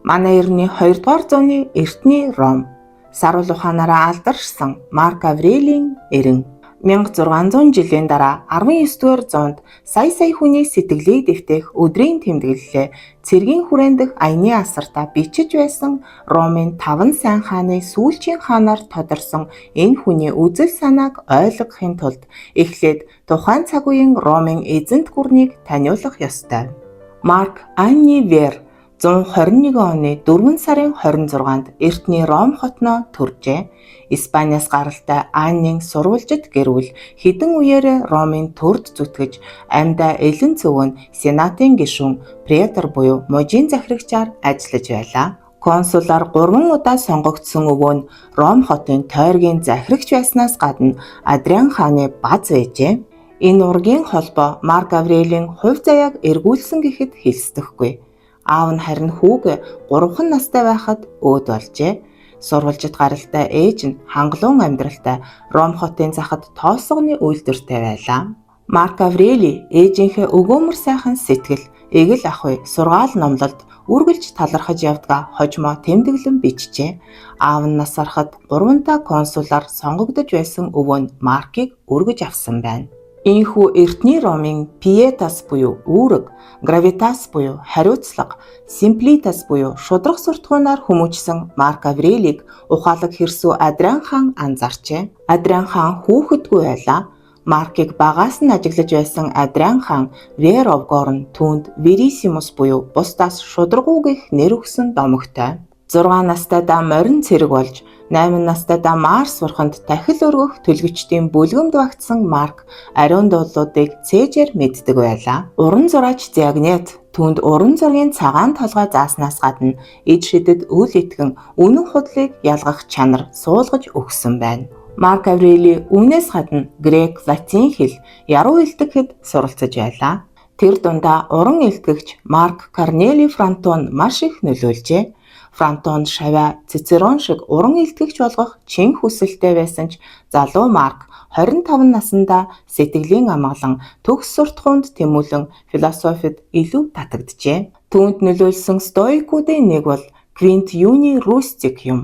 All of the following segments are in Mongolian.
Манай эртний 2 дугаар зууны эртний Ром саруул ухаанаараа алдаршсан Марк Аврелийн эрен 1600 жилийн дараа 19 дугаар зуунд сая сая хүний сэтгэлийг дэвтээх өдрийн тэмдэглэлээ цэргийн хүрээн дэх аяны асартаа бичиж байсан Ромын таван сайн хааны сүүлчийн хаанаар тодорсон энэ хүний үзэл санааг ойлгохын тулд эхлээд тухайн цаг үеийн Ромын эзэнт гүрнийг таниулах ёстой. Марк Анни Вер 121 оны 4 сарын 26-нд эртний Ром хотноо төржээ. Испаниас гаралтай Аннийн сурвалжит гэр бүл хэдэн үеэрээ Ромын төрд зүтгэж амьдаа элен цөвөн сенатын гишүүн претор буюу мужийн захирагчаар ажиллаж байлаа. Консулаар 3 удаа сонгогдсон өвөө нь Ром хотын тойргийн захирагч байснаас гадна Адриан хааны баз байжээ. Энэ ургийн холбоо Марк Аврелийн хувь заяаг эргүүлсэн гэхэд хэлсдэхгүй. Аав нь харин хүүг 3 настай байхад өөд болжээ. Сурвалжит гаралтай ээж нь хангалуун амьдралтай Ром хотын захад тоосгоны үйлдвэртэй байлаа. Марк Аврели ээжийнхээ өгөөмөр сайхан сэтгэл, эгэл ахуй, сургаал номлолд үргэлж талархаж явдгаа хожмоо тэмдэглэн бичжээ. Аав нь нас барахад 3 консулаар сонгогдож байсан өвөө нь Маркийг өргөж авсан байна. Ийхүү эртний Ромын пиетас буюу үүрэг, гравитас буюу хариуцлага, симплитас буюу шударга суртахуунаар хүмүүжсэн Марк Аврелийг ухаалаг хэрсүү Адриан хаан анзаарчээ. Адриан хаан хүүхэдгүй байлаа. Маркийг багаас нь ажиглаж байсан Адриан хаан Вер Овгорн түүнд Верисимус буюу бусдаас шударгуу гэх нэр өгсөн домогтой. 6 настайдаа морин цэрэг болж 8 настайдаа Марс бурханд тахил өргөх төлгөчдийн бүлгэмд багтсан Марк ариун дуулуудыг цээжээр мэддэг байлаа. Уран зураач Диагнет түүнд уран зургийн цагаан толгой зааснаас гадна ид шидэд үл итгэн үнэн худлыг ялгах чанар суулгаж өгсөн байна. Марк Аврели үүнээс гадна грек, латин хэл, яруу хэлтэхэд суралцаж байлаа. Тэр дундаа уран илтгэгч Марк Корнели Франтон маш их нөлөөлжээ. Франтон шавиа Цицерон шиг уран илтгэгч болгох чин хүсэлтэй байсан ч залуу Марк 25 наснда сэтгэлийн амгалан төгс суртахуунд тэмүүлэн философид илүү татагджээ. Түүнд нөлөөлсөн стоикуудын нэг бол Квинт Юни Рустик юм.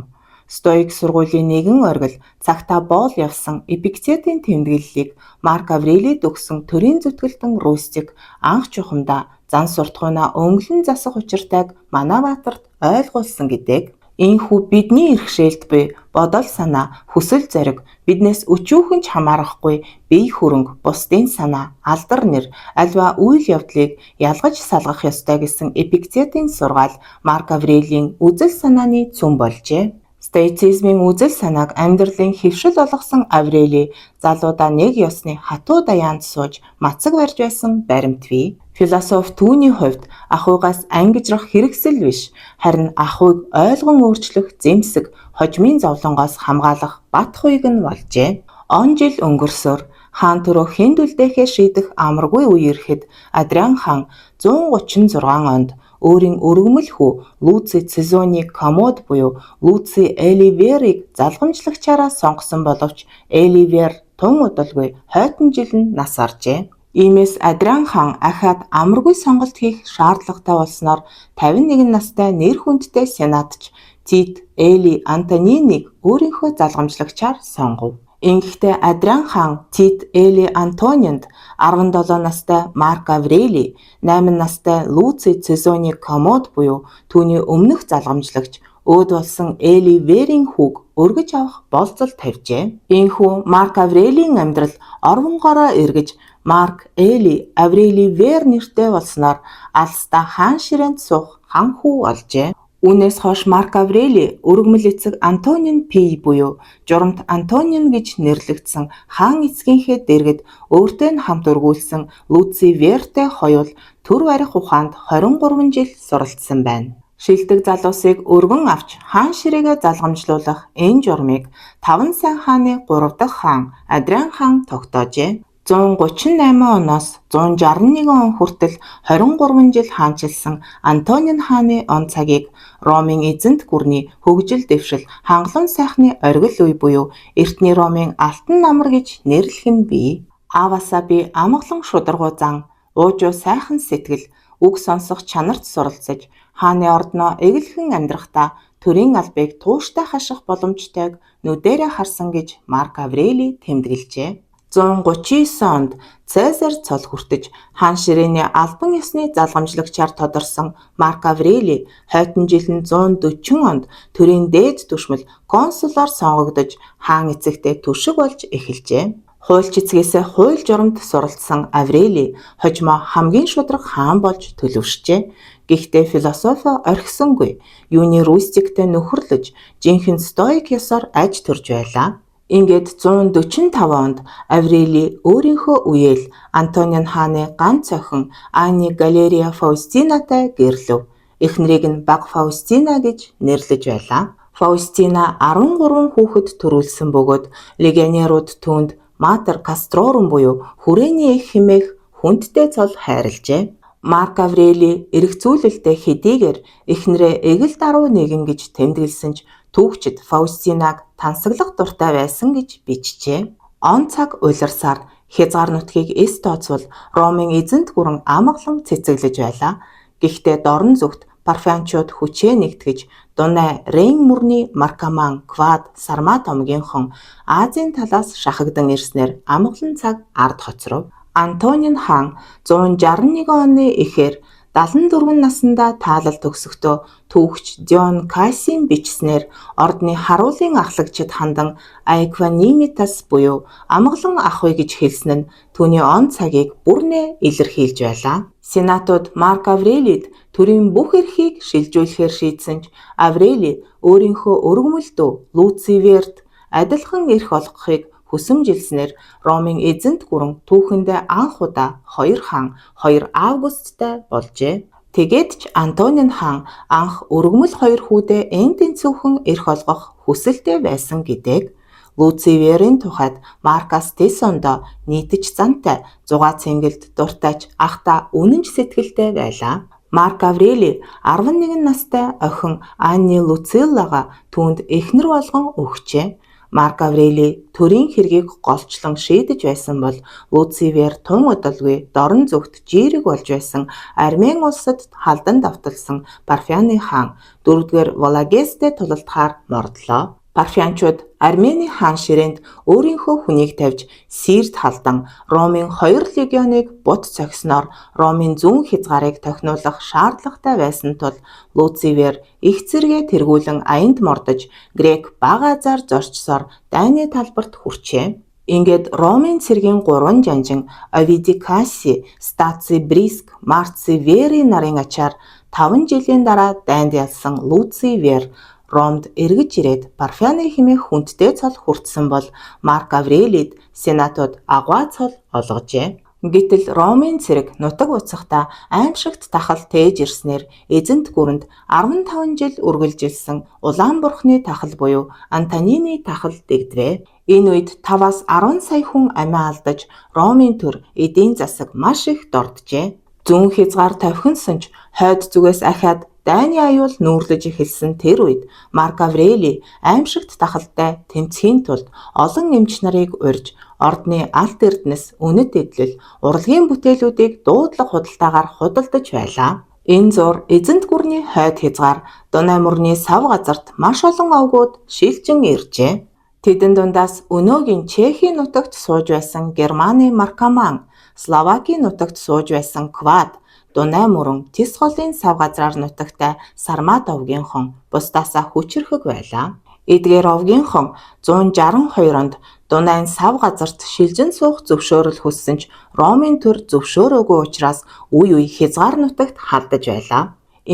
Стоик сургуулийн нэгэн оргил цагтаа боол явсан Эпиктетийн тэмдэглэлийг Марк Аврелид өгсөн төрийн зүтгэлтэн Рустик анх чухамдаа зан суртахуунаа өнгөлөн засах учиртайг Манаватарт ойлгуулсан гэдэг. Ийхүү бидний иргэшээлд буй бодол санаа, хүсэл зориг биднээс өчүүхэн ч хамаарахгүй бие хөрөнгө, бусдын санаа, алдар нэр, альва үйл явдлыг ялгаж салгах ёстой гэсэн Эпиктетийн сургаал Марк Аврелийн үзэл санааны цөм болжээ. Стоицизмын үзэл санааг амьдралын хэвшил болгосон Аврели залуудаа нэг ёсны хатуу даяанд сууж мацаг барьж байсан баримт бий. Философи түүний хувьд ахуйгаас ангижрах хэрэгсэл биш, харин ахуйг ойлгон өөрчлөх зэмсэг, хожмын зовлонгоос хамгаалах бат хуйг нь болжээ. Он жил өнгөрсөөр хаан төрөө хэнд үлдээхээ шийдэх амаргүй үе ирэхэд Адриан хаан 136 онд өөрийн өргөмөл хүү Луци Цезони Коммод буюу Луци Эливерийг залгамжлагчаараа сонгосон боловч Эливер тун удалгүй хойтон жил нь нас баржээ. Иймээс Адриан хаан ахиад амаргүй сонголт хийх шаардлагатай болсноор 51 настай нэр хүндтэй сенатч Тит Эли Антониныг өөрийнхөө залгамжлагчаар сонгов. Ингэхдээ Адриан хаан Тит Эли Антонинд 17 настай Марк Аврели, 8 настай Луци Цезони Коммод буюу түүний өмнөх залгамжлагч өөд болсон Эли Верийн хүүг өргөж авах болцол тавьжээ. Ийхүү Марк Аврелийн амьдрал орвонгоороо эргэж Марк Эли Аврели Вер нэртэй болсноор алстаа хаан ширээнд суух хан хүү болжээ. Үүнээс хойш Марк Аврели өргөмөл эцэг Антонин Пи буюу журамт Антонин гэж нэрлэгдсэн хаан эцгийнхээ дэргэд өөртөө нь хамт өргүүлсэн Луци Вертэй хоёул төр барих ухаанд 23 жил суралцсан байна. Шилдэг залуусыг өргөн авч хаан ширээгээ залгамжлуулах энэ журмыг таван сайн хааны 3 дахь хаан Адриан хаан тогтоожээ. 138 оноос 161 он хүртэл 23 жил хаанчилсан Антонин хааны он цагийг Ромын эзэнт гүрний хөгжил дэвшил хангалуун сайхны оргил үе буюу эртний Ромын алтан намар гэж нэрлэх нь бий. Ааваасаа би амгалан шударгуу зан, уужуу сайхан сэтгэл, Үг сонсох чанарт суралцаж, хааны ордноо эгэлхэн амьдрахдаа төрийн албыг тууштай хаших боломжтойг нүдээрээ харсан гэж Марк Аврелий тэмдэглэжээ. 139 онд Цезарь цол хүртэж хаан ширээний албан ёсны залгамжлагчаар тодорсон Марк Аврелий хойтон жил нь 140 онд төрийн дээд түшмэл консулоор сонгогдож хаан эцэгтэй түшиг болж эхэлжээ. Хуульч эцгээс хууль журамд суралцсан Аврелий хожмоо хамгийн шударга хаан болж төлөвшжээ. Гэхдээ философио орхисонгүй. Юуны Рустиктэй нөхөрлөж, жинхэнэ стоик ёсоор аж төрж байлаа. Ингээд 145 онд Аврелий өөрийнхөө үеэл Антонин хааны ганц охин Ани Галерия Фаустинатай гэрлэв. Эхнэрийг нь Бага Фаустина гэж нэрлэж байлаа. Фаустина 13 хүүхэд төрүүлсэн бөгөөд легионерууд түүнд Матер Кастрорум буюу хүрээний эх хэмээх хүндтэй цол хайрлажээ. Марк Аврелий эргэцүүлэлтээ хэдийгээр эхнэрээ эгэл даруй нэгэн гэж тэмдэглэсэн ч түүхчид Фаустинаг тансаглах дуртай байсан гэж бичжээ. Он цаг улирсаар хязгаар нутгийг эс тооцвол Ромын эзэнт гүрэн амгалан цэцэглэж байлаа. Гэхдээ дорн зүгт парфянчууд хүчээ нэгтгэж Дунай, Рейн мөрний Маркаман, Квад, Сармат омгийнхон Азийн талаас шахагдан ирснээр амгалан цаг ард хоцров. Антонин хаан 161 оны эхээр 74 наснда таалал төгсөхдөө түүхч Дион Кассийн бичснээр ордны харуулын ахлагчид хандан Aequanimitas буюу амгалан ах вэ гэж хэлсэн нь түүний он цагийг бүрнээ илэрхийлж байлаа. Сенатууд Марк Аврелид төрийн бүх эрхийг шилжүүлэхээр шийдсэн ч Аврели өөрийнхөө өргөмөл дүү Луци Верт адилхан эрх олгохыг хүсэмжилснээр Ромын эзэнт гүрэн түүхэндээ анх удаа хоёр хаан 2 Августтай болжээ. Тэгээд ч Антонин хаан анх өргөмөл хоёр хүүдээ эн тэнцүүхэн эрх олгох хүсэлтэй байсан гэдэг. Луци Верийн тухайд Маркас Тесондо нийтж зантай, зугаа цэнгэлд дуртайч ахдаа үнэнч сэтгэлтэй байлаа. Марк Аврели 11 настай охин Анни Луциллага түүнд эхнэр болгон өгчээ. Марк Аврелий төрийн хэргийг голчлон шийдэж байсан бол Луци Вер тун удалгүй дорн зүгт жийрэг болж байсан Армен улсад халдан давталсан Парфяны хаан 4-р Вологестэй тулалдахаар мордлоо. Парфянчууд Армени хаан ширээнд өөрийнхөө хүнийг тавьж Сирд халдан Ромын хоёр легионыг бут цохисноор Ромын зүүн хязгаарыг тохинуулах шаардлагатай байсан тул Луци Вер их зэргээ тэргүүлэн аянд мордож Грек бага азаар зорчсоор дайны талбарт хүрчээ. Ингээд Ромын цэргийн гурван жанжин Овиди Касси, Стаци Бриск, Марци Вери нарын ачаар 5 жилийн дараа дайнд ялсан Луци Вер Ромд эргэж ирээд Парфяны хэмээх хүндтэй цол хүртсэн бол Марк Аврелид сенатууд агуай цол олгожээ. Гэтэл Ромын цэрэг нутаг буцахдаа аймшигт тахал тээж ирснээр эзэнт гүрэнд 15 жил үргэлжилсэн Улаан бурхны тахал буюу Антонины тахал дэгдэвэ. Энэ үед 5-аас 10 сая хүн амиа алдаж Ромын төр эдийн засаг маш их дорджээ. Зүүн хязгаар товхинсон ч хойд зүгээс ахиад дайны аюул нүүрлэж эхэлсэн тэр үед Марк Аврелий аймшигт тахалтай тэмцэхийн тулд олон эмч нарыг урьж ордны алт эрдэнэс үнэт эдлэл урлагийн бүтээлүүдийг дуудлага худалдаагаар худалдаж байлаа. Энэ зуур эзэнт гүрний хойд хязгаар Дунай мөрний сав газарт маш олон овгууд шилжин иржээ. Тэдэн дундаас өнөөгийн Чехийн нутагт сууж байсан Германы Маркаман, Словакийн нутагт сууж байсан Квад, Дунай мөрөн Тис голын сав газраар нутагтай Сармат овгийнхон бусдаасаа хүчирхэг байлаа. Эдгээр овгийнхон 162 онд Дунайн сав газарт шилжин суух зөвшөөрөл хүссэн ч Ромын төр зөвшөөрөөгүй учраас үе үе хязгаар нутагт халдаж байлаа.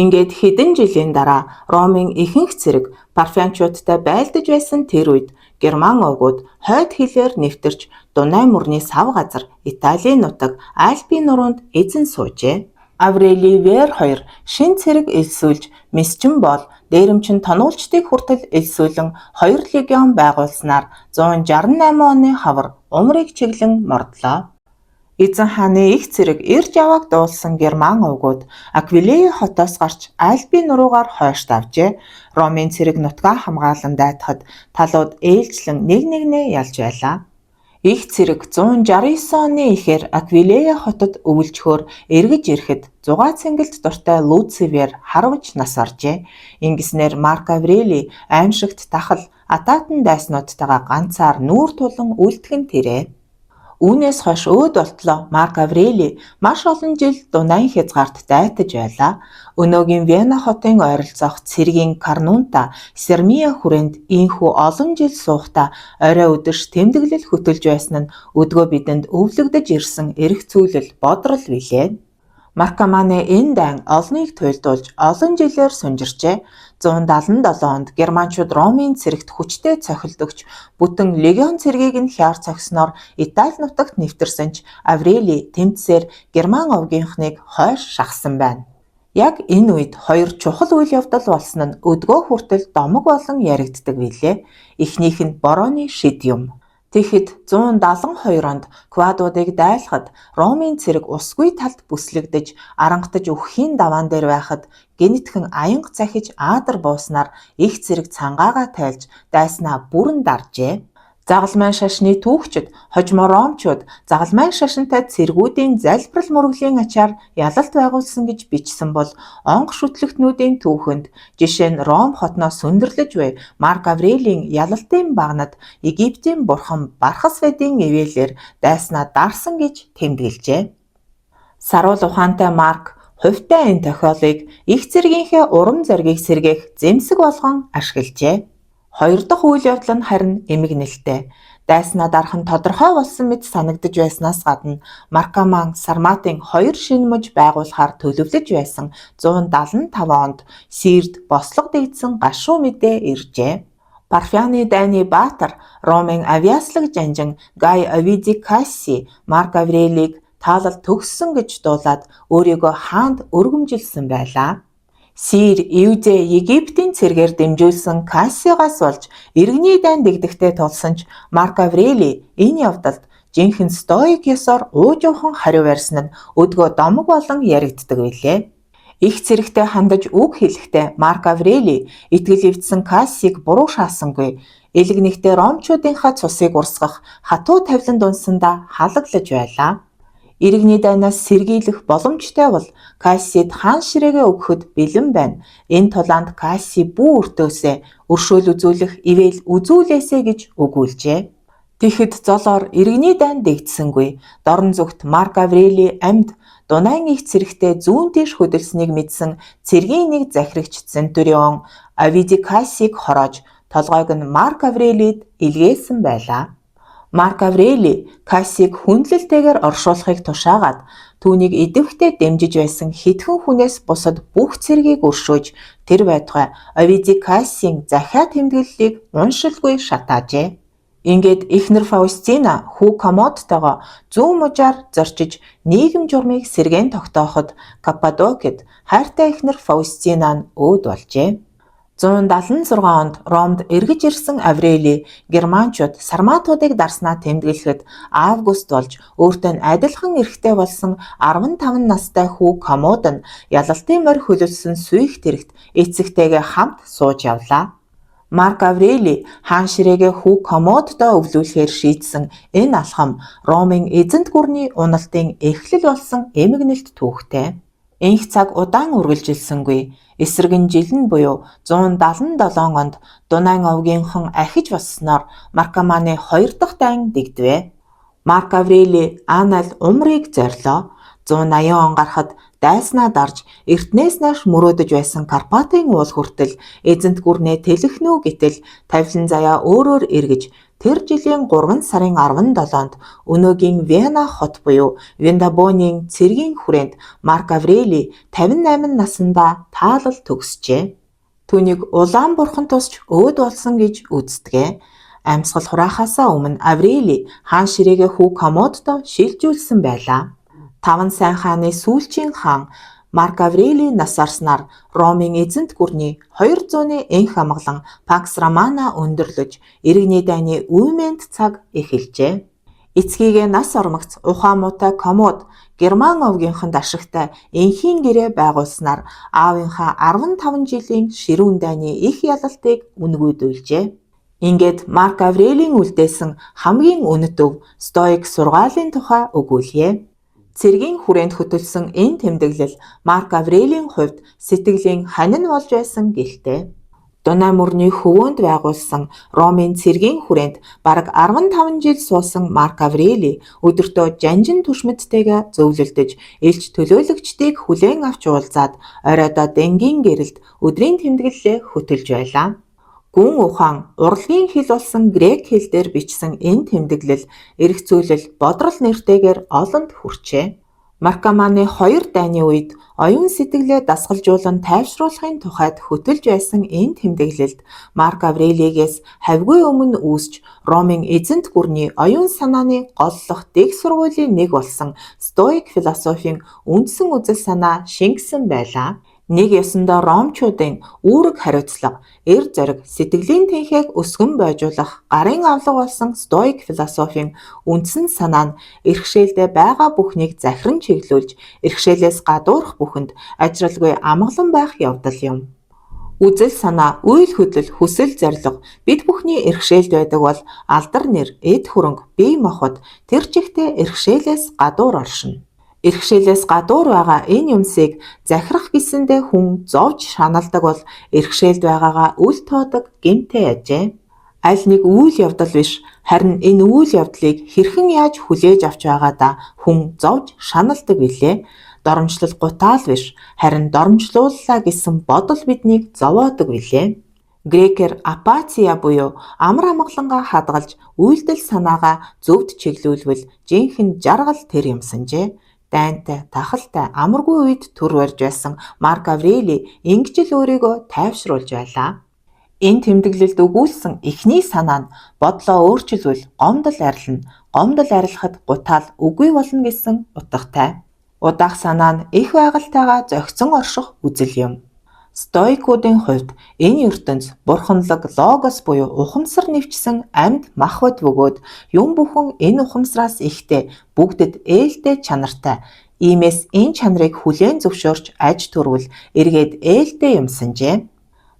Ингээд хэдэн жилийн дараа Ромын ихэнх цэрэг парфянчуудтай байлдаж байсан тэр үед Герман овгууд хойд хилээр нэвтэрч Дунай мөрний сав газар Италийн нутаг Альпийн нуруунд эзэн суужээ. Аврелий Вер хоёр шинэ цэрэг элсүүлж месчин бол дээрэмчин тонуулчдыг хүртэл элсүүлэн хоёр легион байгуулснаар 168 оны хавар умрыг чиглэн мордлоо. Эзэн хааны их цэрэг эрж явааг дуулсан Герман овгууд Аквилея хотоос гарч Альпийн нуруугаар хойш давжээ. Ромын цэрэг нутгаа хамгаалан дайтахад талууд ээлжлэн нэг нэгнээ ялж байлаа. Их цэрэг 169 оны эхээр Аквилея хотод өвөлжөхөөр эргэж ирэхэд зугаа цэнгэлд дуртай Луци Вер харваж нас баржээ. Ингэснээр Марк Аврелий аймшигт тахал атаатан дайснуудтайгаа ганцаар нүүр тулан үлдэх нь тэрээ. Үүнээс хойш өөд болтлоо Марк Аврелий маш олон жил Дунайн хязгаарт дайтаж байлаа. Өнөөгийн Вена хотын ойролцоох цэргийн Карнунта Сирмия хүрээнд ийнхүү олон жил суухдаа орой үдэш тэмдэглэл хөтөлж байсан нь өдгөө бидэнд өвлөгдөж ирсэн эрхцүүлэл бодрол билээ. Маркоманы энэ дайн олныг туйлдуулж олон жилээр сунжирчээ. 177 онд германчууд Ромын цэрэгт хүчтэй цохилт өгч бүтэн легион цэргийг нь хяар цохисноор Итали нутагт нэвтэрсэн ч Аврелий тэмцсээр герман овгийнхныг хойш шахсан байна. Яг энэ үед хоёр чухал үйл явдал болсон нь өдгөө хүртэл домог болон яригддаг билээ. Эхнийх нь борооны шид юм. Тэгэхэд 172 онд квадуудыг дайлахад Ромын цэрэг усгүй талд бүслэгдэж арангатаж үхэхийн даваан дээр байхад гэнэтхэн аянга захиж аадар бууснаар их цэрэг цангаага тайлж дайснаа бүрэн даржээ. Загалмайн шашны түүхчид хожмоо ромчууд загалмайн шашинтай цэргүүдийн залбирал мөргөлийн ачаар ялалт байгуулсан гэж бичсэн бол онго шүтлэгтнүүдийн түүхэнд жишээ нь Ром хотноос сөндөрлөж буй Марк Аврелийн ялалтын баганад Египтийн бурхан Бархасведийн ивээлээр дайснаа дарсан гэж тэмдэглэжээ. Саруул ухаантай Марк хувьтай энэ тохиолыг эх цэргийнхээ урам зоригийг сэргээх зэмсэг болгон ашиглажээ. Хоёр дахь үйл явдал нь харин эмгэнэлтэй. Дайснаа дарах нь тодорхой болсон мэт санагдаж байснаас гадна Маркоман Сарматын хоёр шинэ муж байгуулахаар төлөвлөж байсан 175 онд Сирд бослого дэгдсэн гашуу мэдээ иржээ. Парфяны дайны баатар Ромын авьяаслаг жанжин Гай Овиди Касси Марк Аврелийг таалал төгссөн гэж дуулаад өөрийгөө хаанд өргөмжилсөн байлаа. Сир, Иудэ, Египтийн цэргээр дэмжүүлсэн Кассигаас болж иргэний дайн дэгдэхтэй тулсан ч Марк Аврелий энэ явдалд жинхэнэ стоик ёсоор уужуухан хариу барьсан нь өдгөө домог болон яригддаг билээ. Их цэрэгтэй хандаж үг хэлэхдээ Марк Аврелий итгэл эвдсэн Кассиг буруу шаасангүй. Элэг нэгтээ ромчуудынхаа цусыг урсгах хатуу тавиланд унсандаа халаглаж байлаа. Иргэний дайнаас сэргийлэх боломжтой бол Кассид хаан ширээгээ өгөхөд бэлэн байна. Энэ тулаанд Касси бүү өртөөсэй, өршөөл үзүүлэх ивэл үзүүлээсэй гэж өгүүлжээ. Тэгэхэд золоор иргэний дайн дэгдсэнгүй. Дорн зүгт Марк Аврелий амьд Дунайн их цэрэгтэй зүүн тийш хөдөлсөнийг мэдсэн цэргийн нэг захирагч Центурион Овиди Кассиг хороож толгойг нь Марк Аврелид илгээсэн байлаа. Марк Аврелий Кассиг хүндлэлтэйгээр оршуулахыг тушаагаад түүнийг идэвхтэй дэмжиж байсан хэдхэн хүнээс бусад бүх цэргийг өршөөж тэр байтугай Овиди Кассийн захиа тэмдэглэлийг уншилгүй шатаажээ. Ингээд эхнэр Фаустина хүү Коммодтойгоо зүүн мужаар зорчиж нийгэм журмыг сэргээн тогтооход Каппадокид хайртай эхнэр Фаустина нь өөд болжээ. 176 онд Ромд эргэж ирсэн Аврелий германчууд сарматуудыг дарснаа тэмдэглэхэд Август болж өөртөө нь адилхан эрхтэй болсон 15 настай хүү Коммод нь ялалтын морь хөлөлсөн сүйх тэрэгт эцэгтэйгээ хамт сууж явлаа. Марк Аврелий хаан ширээгээ хүү Коммоддоо өвлүүлэхээр шийдсэн энэ алхам Ромын эзэнт гүрний уналтын эхлэл болсон эмгэнэлт түүхтэй. Энх цаг удаан үргэлжилсэнгүй. Эсрэг нь жил нь буюу 177 онд Дунайн овгийнхан ахиж боссоноор Маркоманы хоёр дахь дайн дэгдэвэ. Марк Аврелий Анаал умрыг зорилоо. 180 он гарахад дайснаа дарж эртнээс нааш мөрөөдөж байсан Карпатын уул хүртэл эзэнт гүрнээ тэлэх нүү гэтэл тавилан заяа өөрөөр эргэж тэр жилийн 3 сарын 17-нд өнөөгийн Вена хот буюу Виндабонийн цэргийн хүрээнд Марк Аврелий 58 насандаа таалал төгсжээ. Түүнийг улаан бурхан тусч өөд болсон гэж үздэг. Амьсгал хураахаасаа өмнө Аврелий хаан ширээгээ хүү Коммоддоо шилжүүлсэн байлаа. Таван сайн хааны сүүлчийн хаан Марк Аврелий нас барснаар Ромын эзэнт гүрний 200-ны энх амгалан Пакс Романа өндөрлөж иргэний дайны үймээнд цаг эхэлжээ. Эцгийгээ нас ормогц ухаан муутай Коммод Герман овгийнхонд ашигтай энхийн гэрээ байгуулснаар аавынхаа 15 жилийн ширүүн дайны их ялалтыг үнгүйдүүлжээ. Ингээд Марк Аврелийн үлдээсэн хамгийн үнэт өв стоик сургаалын тухай өгүүлье. Цэргийн хүрээнд хөтөлсөн энэ тэмдэглэл Марк Аврелийн хувьд сэтгэлийн ханин болж байсан гэлтэй. Дунай мөрний хөвөөнд байгуулсан Ромын цэргийн хүрээнд бараг 15 жил суусан Марк Аврели өдөртөө жанжин түшмэдтэйгээ зөвлөлдөж, элч төлөөлөгчдийг хүлээн авч уулзаад оройдоо денгийн гэрэлд өдрийн тэмдэглэлээ хөтөлж байлаа. Гүн ухаан, урлагийн хэл болсон грек хэл дээр бичсэн энэ тэмдэглэл эргэцүүлэл, бодрол нэртэйгээр олонд хүрчээ. Маркоманы хоёр дайны үед оюун сэтгэлээ дасгалжуулан тайвшруулахын тухайд хөтөлж байсан энэ тэмдэглэлд Марк Аврелигээс хавьгүй өмнө үүсч Ромын эзэнт гүрний оюун санааны голлох дэг сургуулийн нэг болсон стоик философийн үндсэн үзэл санаа шингэсэн байлаа. Нэг ёсондоо ромчуудын үүрэг хариуцлага, эр зориг, сэтгэлийн тэнхээг өсгөн бойжуулах гарын авлага болсон стоик философийн үндсэн санаа нь бэрхшээлдээ байгаа бүхнийг захиран чиглүүлж, бэрхшээлээс гадуурх бүхэнд ажралгүй амгалан байх явдал юм. Үзэл санаа, үйл хөдлөл, хүсэл зорилго бид бүхний бэрхшээлд байдаг бол алдар нэр, эд хөрөнгө, бие махбод тэр чигтээ бэрхшээлээс гадуур оршино. Бэрхшээлээс гадуур байгаа энэ юмсыг захирах гэсэндээ хүн зовж шаналдаг бол бэрхшээлд байгаагаа үл тоодог гэмтэй ажээ. Аль нэг үйл явдал биш, харин энэ үйл явдлыг хэрхэн яаж хүлээж авч байгаадаа хүн зовж шаналдаг билээ. Доромжлол гутаал биш, харин доромжлууллаа гэсэн бодол биднийг зовоодог билээ. Грекээр апатия буюу амар амгалангаа хадгалж үйлдэл санаагаа зөвд чиглүүлвэл жинхэнэ жаргал тэр юмсанжээ. Дайнтай, тахалтай, амаргүй үед төр барьж байсан Марк Аврели ингэж л өөрийгөө тайвшруулж байлаа. Энэ тэмдэглэлд өгүүлсэн эхний санаа нь бодлоо өөрчилвөл гомдол арилна, гомдол арилахад гутаал үгүй болно гэсэн утгатай. Удаах санаа нь эх байгальтайгаа зохицон орших үзэл юм. Стоикуудын хувьд энэ ертөнц бурханлаг логос буюу ухамсар нэвчсэн амьд махбод бөгөөд юм бүхэн энэ ухамсараас ихтэй бүгдэд ээлтэй чанартай. Иймээс энэ чанарыг хүлээн зөвшөөрч аж төрвөл эргээд ээлтэй юмсанжээ.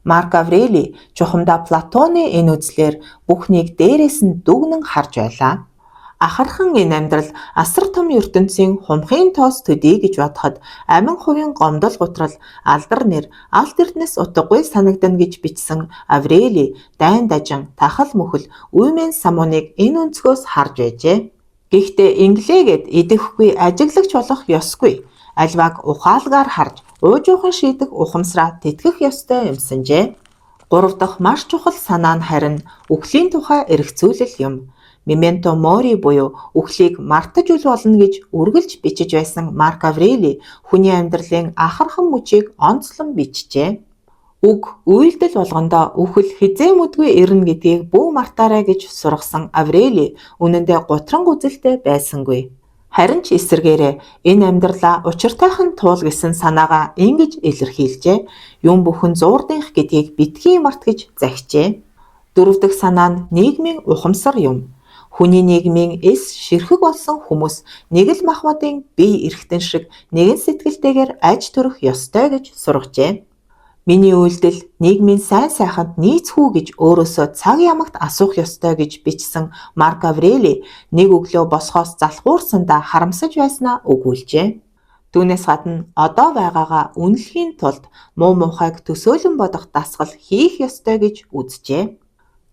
Марк Аврели чухамдаа Платоны энэ үзлээр бүхнийг дээрээс нь дүгнэн харж байлаа. Ахархан энэ амьдрал асар том ертөнцийн хумхын тоос төдий гэж бодоход амин хувийн гомдол гутрал, алдар нэр, алт эрдэнэс утгагүй санагдана гэж бичсэн Аврели дайн дажин, тахал мөхөл, үймэн самууныг энэ өнцгөөс харж байжээ. Гэхдээ инглээгээд идэвхгүй ажиглагч болох ёсгүй. Альвааг ухаалгаар харж, уужуухан шийдэх ухамсараа тэтгэх ёстой юмсанжээ. Гурав дахь маш чухал санаа нь харин үхлийн тухай эргэцүүлэл юм. Мементо мори буюу үхлийг мартаж үл болно гэж үргэлж бичиж байсан Марк Аврели хүний амьдралын ахархан мөчийг онцлон бичжээ. Үг үйлдэл болгондоо үхэл хэзээ мүдгүй ирнэ гэдгийг бүү мартаарай гэж сургасан Аврели үнэндээ гутранг үзэлтэй байсангүй. Харин ч эсэргээрээ энэ амьдралаа учиртайхан туул гэсэн санаагаа ингэж илэрхийлжээ. Юм бүхэн зуурдынх гэдгийг битгий март гэж захижээ. Дөрөв дэх санаа нь нийгмийн ухамсар юм. Хүний нийгмийн эс ширхэг болсон хүмүүс нэг л махбодын бие эрхтэн шиг нэгэн сэтгэлтэйгээр аж төрөх ёстой гэж сургажээ. Миний үйлдэл нийгмийн сайн сайханд нийцэх үү гэж өөрөөсөө цаг ямагт асуух ёстой гэж бичсэн Марк Аврели нэг өглөө босхоос залхуурсандаа харамсаж байснаа өгүүлжээ. Түүнээс гадна одоо байгаагаа үнэлэхийн тулд муу мухайг төсөөлөн бодох дасгал хийх ёстой гэж үзжээ.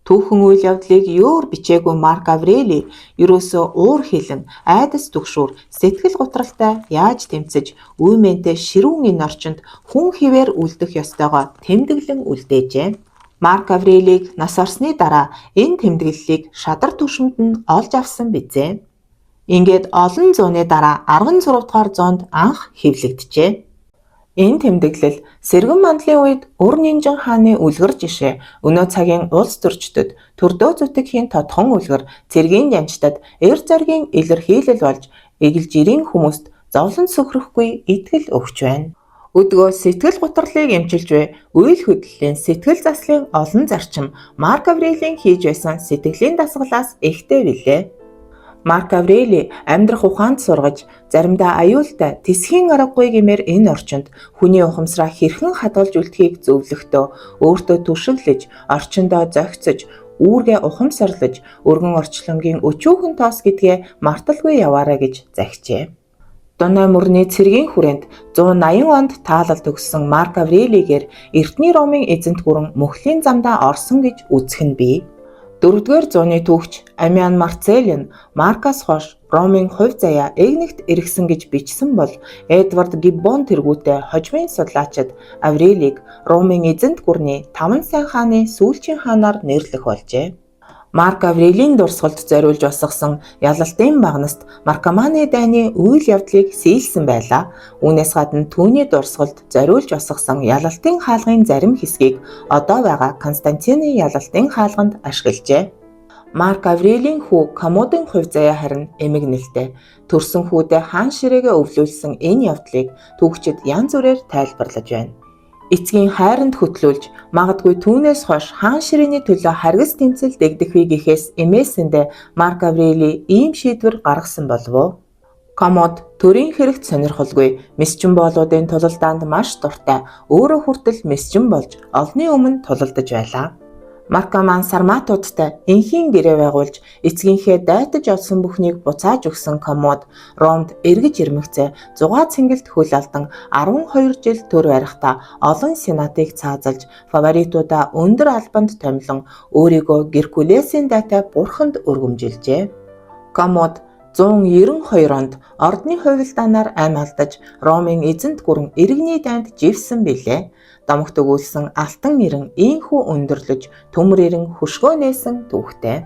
Түүхэн үйл явдлыг өөр бичээгүй Марк Аврели ерөөсөө уур хилэн, айдас түгшүүр, сэтгэл гутралтай яаж тэмцэж, үймэнтэй ширүүн энэ орчинд хүн хэвээр үлдэх ёстойгоо тэмдэглэн үлдээжээ. Марк Аврелийг нас орсны дараа энэ тэмдэглэлийг шадар түшмэд нь олж авсан бизээ. Ингээд олон зууны дараа 16 дугаар зуунд анх хэвлэгджээ. Энэ тэмдэглэл Сэргэн мандлын үед Өр Нинжин хааны үлгэр жишээ, өнөө цагийн улс төрчдөд, төрдөө зүтгэхийн тодхон үлгэр, цэргийн жанжтад эр зоригийн илэрхийлэл болж эгэл жирийн хүмүүст зовлон сөхрөхгүй итгэл өгч байна. Өдгөө сэтгэл гутралыг эмчилж буй үйл хөдлөлийн сэтгэл заслын олон зарчим Марк Аврелийн хийж байсан сэтгэлийн дасгалаас ихтэй билээ. Марк Аврели амьдрах ухаанд сургаж, заримдаа аюултай, тэсхийн аргагүй гэмээр энэ орчинд хүний ухамсараа хэрхэн хадгалж үлдэхийг зөвлөхдөө өөртөө түшиглэж, орчиндоо зохицож, үүргээ ухамсарлаж өргөн орчлонгийн өчүүхэн тоос гэдгээ марталгүй яваарай гэж захижээ. Дунай мөрний цэргийн хүрээнд 180 онд таалал төгссөн Марк Аврелигээр Эртний Ромын эзэнт гүрэн мөхлийн замдаа орсон гэж үзэх нь бий. 4-р зууны түүхч Амиан Марцеллин Маркаас хойш Ромын хувь заяа Эгнэгт эргэсэн гэж бичсэн бол Эдвард Гиббон тэргүүтээ хожмын судлаачид Аврелийг Ромын эзэнт гүрний таван сайн хааны сүүлчийн хаанаар нэрлэх болжээ. Марк Аврелийн дурсгалд зориулж босгосон ялалтын багнаст Маркоманы дайны үйл явдлыг сийлсэн байлаа. Үүнээс гадна түүний дурсгалд зориулж босгосон ялалтын хаалгын зарим хэсгийг одоо байгаа Константины ялалтын хаалганд ашиглажээ. Марк Аврелийн хүү Коммодын хувь заяа харин эмгэнэлтэй. Төрсөн хүүдээ хаан ширээгээ өвлүүлсэн энэ явдлыг түүхчид янз бүрээр тайлбарлаж байна. Эцгийн хайранд хөтлүүлж магадгүй түүнээс хойш хаан ширээний төлөө харгас тэмцэл дэгдэхүй гэхээс эмээсэндээ Марк Аврели ийм шийдвэр гаргасан болов уу? Коммод төрийн хэрэгт сонирхолгүй месчин боолуудын тулалдаанд маш дуртай, өөрөө хүртэл месчин болж олонний өмнө тулалдаж байлаа. Маркоман сарматуудтай энхийн гэрээ байгуулж эцгийнхээ дайтаж олсон бүхнийг буцааж өгсөн Коммод Ромд эргэж ирмэгцээ зугаа цэнгэлд хөл алдан 12 жил төр барихдаа олон сенатыг цаазалж фаворитуудаа өндөр албанд томилон өөрийгөө Геркулесийн дайтай бурханд өргөмжилжээ. Коммод 192 онд ордны хувилдаанаар амь алдаж Ромын эзэнт гүрэн иргэний дайнд живсэн билээ. Домогт өгүүлсэн алтан эрен ийнхүү өндөрлөж төмөр эрен хөшгөө нээсэн түүхтэй.